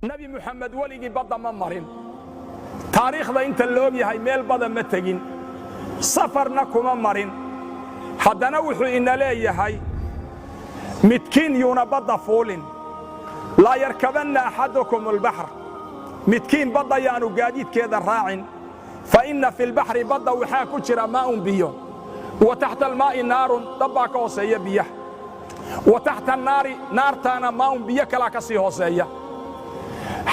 Nebi Muxamed weligii badda ma marin. Taariikhda inta la og yahay meel bada ma tegin, safarna kuma marin. Haddana wuxuu ina leeyahay: midkiin yuuna badda fuulin. Laa yarkabanna axadukum albaxr, midkiin badda yaanu gaadiidkeeda raacin. Fa inna fi lbaxri, badda waxaa ku jira maa'un, biyo, wa taxta almaa'i naarun, dab baa ka hooseeya biyaha, wa taxta annaari, naartaana maa'un, biyo kalaa ka sii hooseeya.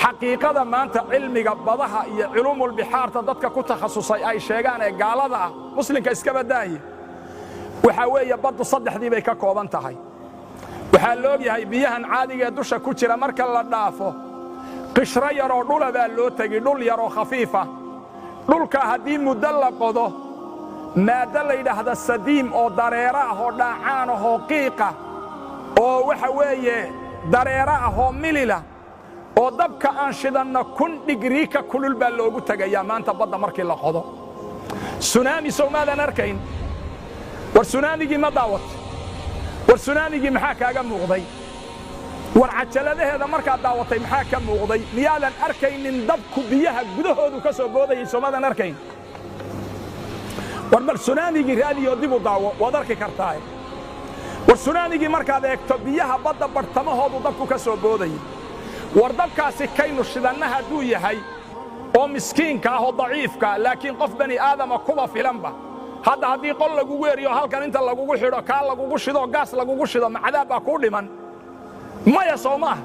Xaqiiqada maanta cilmiga badaha iyo culuumulbixaarta dadka ku takhasusay ay sheegaan ee gaalada ah, muslimka iska badaaye, waxaa weeye baddu saddexdii bay ka kooban tahay. Waxaa la og yahay biyahan caadiga ee dusha ku jira marka la dhaafo, qishro yaroo dhula baa loo tegi, dhul yaroo khafiifa. Dhulka haddii muddo la qodo, maaddo la yidhaahda sadiim oo dareero ah oo dhaacaan ah oo qiiqa oo waxa weeye dareero ah oo milila oo dabka aan shidanna 1000 dhigrii ka kulul baa loogu tegayaa maanta badda markii la qodo. Sunaami sowmaadan arkayn? War sunaamigii ma daawatay? War sunaamigii maxaa kaaga muuqday? War cajaladaheeda markaad daawatay maxaa ka muuqday? Miyaadan arkaynin dabku biyaha gudahoodu ka soo boodayay? Soomaadan arkayn? War bal sunaamigii raadiyo dib u daawo, waad arki kartaa. War sunaamigii markaad eegto, biyaha badda barhtamahoodu dabku ka soo boodayay. War dabkaasi kaynu shidanna hadduu yahay oo miskiinka ah oo daciifka, laakiin qof bani aadama kuba filanba. Hadda haddii qol lagugu eriyo, halkan inta lagugu xidho, kaa lagugu shido, gaas lagugu shido, macadaab baa kuu dhiman? Maya, soo maaha?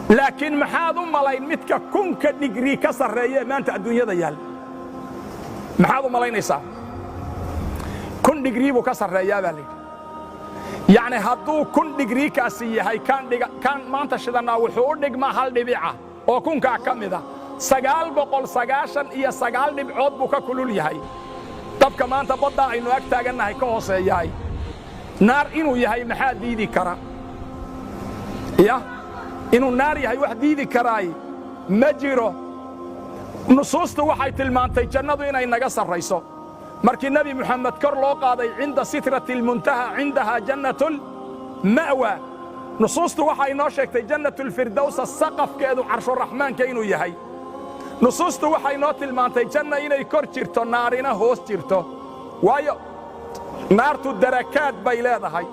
Laakiin maxaad u malayn midka 1000-ka dhigrii ka sarreeya ee maanta adduunyada yaal? Maxaad u malaynaysaa? 1000 dhigrii buu ka sarreeyaa baa layidhi. Yacni hadduu 1000 dhigriikaasi yahay, kaan maanta shidannaa wuxuu u dhigmaa hal dhibica oo kunkaa ka mida. 999 dhibcood buu ka kulul yahay dabka maanta baddaa aynu ag taagannahay ka hooseeyahay. Naar inuu yahay maxaa diidi kara? Ya inuu naar yahay wax diidi karaay ma jiro. Nusuustu waxay tilmaantay jannadu inay naga sarrayso. Markii Nebi Moxamed kor loo qaaday, cinda sidrati almuntaha cindahaa jannatulma'wa, nusuustu waxay noo sheegtay jannatulfirdowsa saqafkeedu carshuraxmaanka inuu yahay. Nusuustu waxay noo tilmaantay janna inay kor jirto, naarina hoos jirto, waayo naartu darakaad bay leedahay.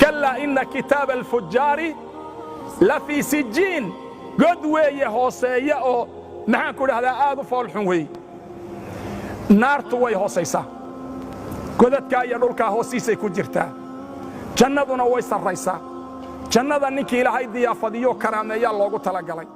Kallaa inna kitaaba alfujaari la fii sijiin. God weeye hooseeya oo, maxaan ku dhahdaa, aad u foolxun weeye. Naartu way hoosaysaa, godadkaa iyo dhulkaa hoostiisay ku jirtaa. Jannaduna way sarraysaa. Jannada ninkii Ilaahay diyaafadiyo karaameeyaa loogu talagalay.